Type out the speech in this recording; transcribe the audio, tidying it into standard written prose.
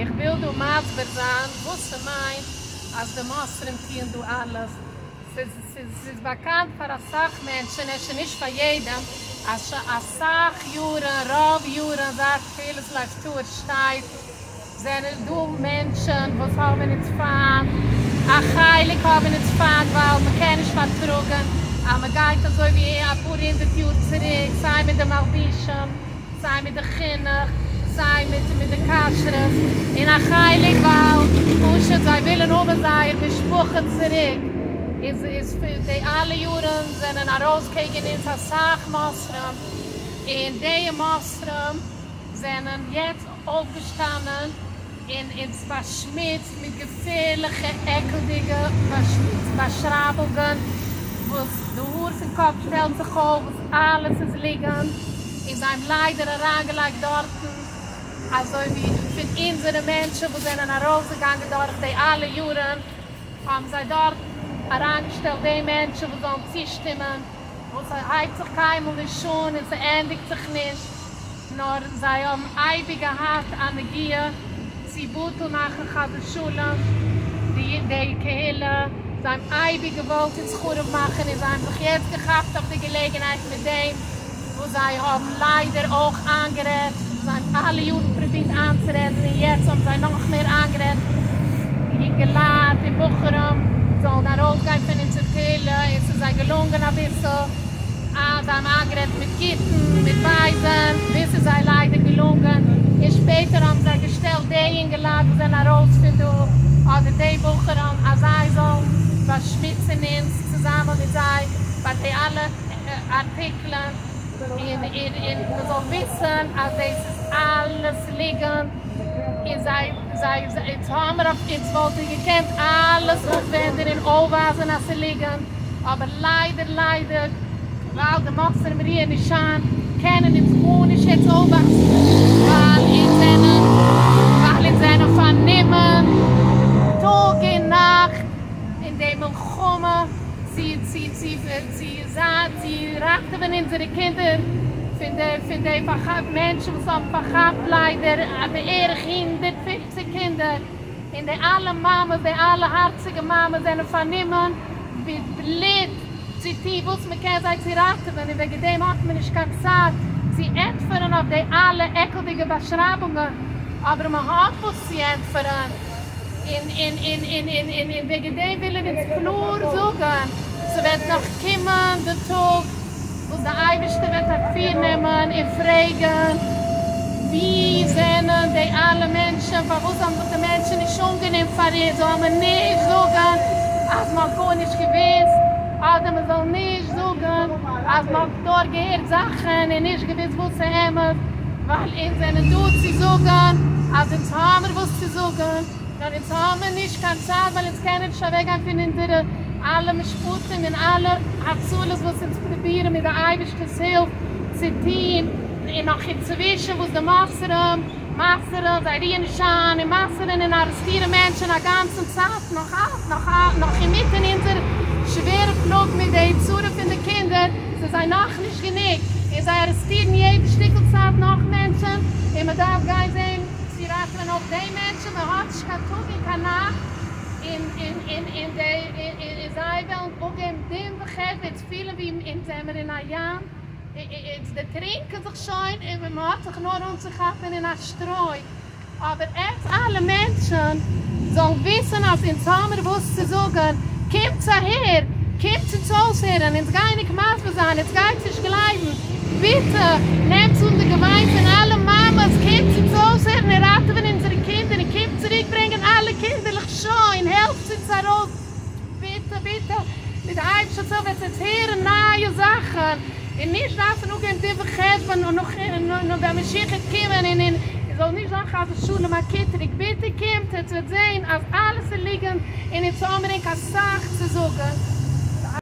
איך וויל דא מסביר זיין וואס ס'מיינט אז די מוסרים טוען דא אלעס. ס'איז באקאנט פאר אסאך מענטשן, אפשר נישט פאר יעדעם, אז שוין אסאך יארן, רוב יארן זייט קהילת לב טהור שטייט, זענען דא מענטשן וואס האבן אונז פיינט, א חלק האבן אונז פיינט ווייל מ'קען נישט פארטראגן אז מ'גייט אזוי ווי אפאר הונדערט יאר צוריק, סיי מיט די מלבישים, סיי מיט די חינוך, סיי מיט מיט די כשרות, און א חלק ווייל פשוט זיי ווילן האבן זייער משפחה צוריק, איז איז די אלע יארן זענען ארויס קעגן אונז אסאך מוסרים, און די מוסרים זענען יעצט אויפגעשטאנען און אונז באשמוצט מיט געפערליכע עקלדיגע באשרייבונגען וואס די האר פון קאפ שטעלט זיך אויף וואס אלעס איז ליגנט, און זיי האבן ליידער אריינגעלייגט דארטן אזוי ווי פון אונזערע מענטשן וואס זענען ארויסגעגאנגען דורך די אלע יארן האבן זיי דארט אריינגעשטעלט די מענטשן וואס זאלן צושטימען וואס הייבט זיך קיינמאל נישט אן און ס'ענדיגט זיך נישט, נאר זיי האבן אייביג געהאט א נגיעה צו בטל מאכן חס ושלום די די קהילה, זיי האבן אייביג געוואלט אונז חרוב מאכן און זיי האבן זיך יעצט געכאפט אויף די געלעגנהייט מיט דעם וואס זיי האבן ליידער אויך איינגערעדט, זיי האבן אלע יארן פרובירט איינצורעדן און יעצט האבן זיי נאך מער איינגערעדט יונגעלייט און בחורים זאלן ארויסגיין פון אונזער קהילה און ס'איז זיי געלונגען אביסל. אה, זיי האבן איינגערעדט מיט גוטן, מיט בייזן, ביז ס'איז זיי ליידער געלונגען, און שפעטער האבן זיי געשטעלט די יונגעלייט וואס זענען ארויס פון דא, אדער די בחורים, אז זיי זאלן באשמוצן אונז צוזאמען מיט זיי ביי די אלע ארטיקלען, און און מ'זאל וויסן אז דאס איז אלעס ליגנט, און זיי זיי אונז האמער אויף אונז וואלט איר געקענט אלעס אפווענדן און אויפווייזן אז ס'איז ליגנט. אבער ליידער ליידער ווייל די מוסרים רוען נישט איין קענען אונז גארנישט יעצט אויפווייזן ווייל אונז זענען ווייל אונז זענען פארנומען טאג און נאכט אין די מלחמה צו צו צו צו זיין צו ראטעווען אונזערע קינדער פון די פון די מענטשן וואס האבן פארכאפט ליידער בערך 150 קינדער. און די אלע מאמעס, די אלע הארציגע מאמעס זענען פארנומען מיט בלוט צו טון וואס מען קען זיי צו ראטעווען, און וועגן דעם האט מען נישט קיין צייט צו ענטפערן אויף די אלע עקלדיגע באשרייבונגען, אבער מען האט וואס צו ענטפערן, און און און און און און און וועגן דעם ווילן אונז קלאר זאגן, ס'וועט נאך קומען די טאג וואס די אייבערשטער וועט אפירנעמען און פרעגן, ווי זענען די אלע מענטשן, פארוואס האבן זיך די מענטשן נישט אנגענומען פאר אונז, זאל מען נישט זאגן אז מען האט גארנישט געוואוסט, אדער מען זאל נישט זאגן אז מען האט נאר געהערט זאכן און נישט געוואוסט וואס איז אמת, ווייל אונז זענען דא צו זאגן אז אונז האמיר וואס צו זאגן. נאר אונז האמיר נישט קיין צייט ווייל אונז קענען נישט אוועקגיין פון אונזערע אלע משפטים און אלע הצלות וואס אונז פרובירן מיט די אייבערשטער'ס הילף צו טון, און נאך אינצווישן וואס די מוסרים מסר'ן, זיי רוען נישט איין און מסר'ן און ארעסטירן מענטשן א גאנצן צייט, נאך נאך נאך אינמיטן אונזער שווערע פלאג מיט די צרה פון די קינדער, ס'איז זיי נאכנישט גענוג און זיי ארעסטירן יעדע שטיקל צייט נאך מענטשן און מ'דארף גיין זען צו ראטעווען אויך די מענטשן, מען האט נישט קיין טאג און קיין נאכט, און און און און די און זיי וועלן אפגעבן דין וחשבון, אונז פילן ווי אונז זעמער אין א ים, אונז דערטרינקען זיך שוין, און מען האט זיך נאר אנצוכאפן אין א שטרוי, אבער עטס אלע מענטשן זאלן וויסן אז אונז האמיר וואס צו זאגן, קומטס אהער, קומטס אונז אויסהערן, אונז גייען ענק מסביר זיין, עטס גייטס נישט גלייבן, ביטע נעמטס אן די געוויין פון אלע מאמעס, קומטס אונז אויסהערן און ראטעווען אונזערע קינדער און קומט צוריק ברענגען אלע קינדערלעך שוין, העלפטס אונז ארויס, ביטע ביטע, מיט די אייבערשטער'ס הילף וועט עטס הערן נייע זאכן, און נישט דארפן אפגעבן דין וחשבון און נאך און ווען משיח וועט קומען און און עס זאל נישט זיין חס ושלום א קיטרוג, ביטע קומט עטס וועט זען אז אלעס איז ליגנט און אונז האמיר ענק אסאך צו זאגן.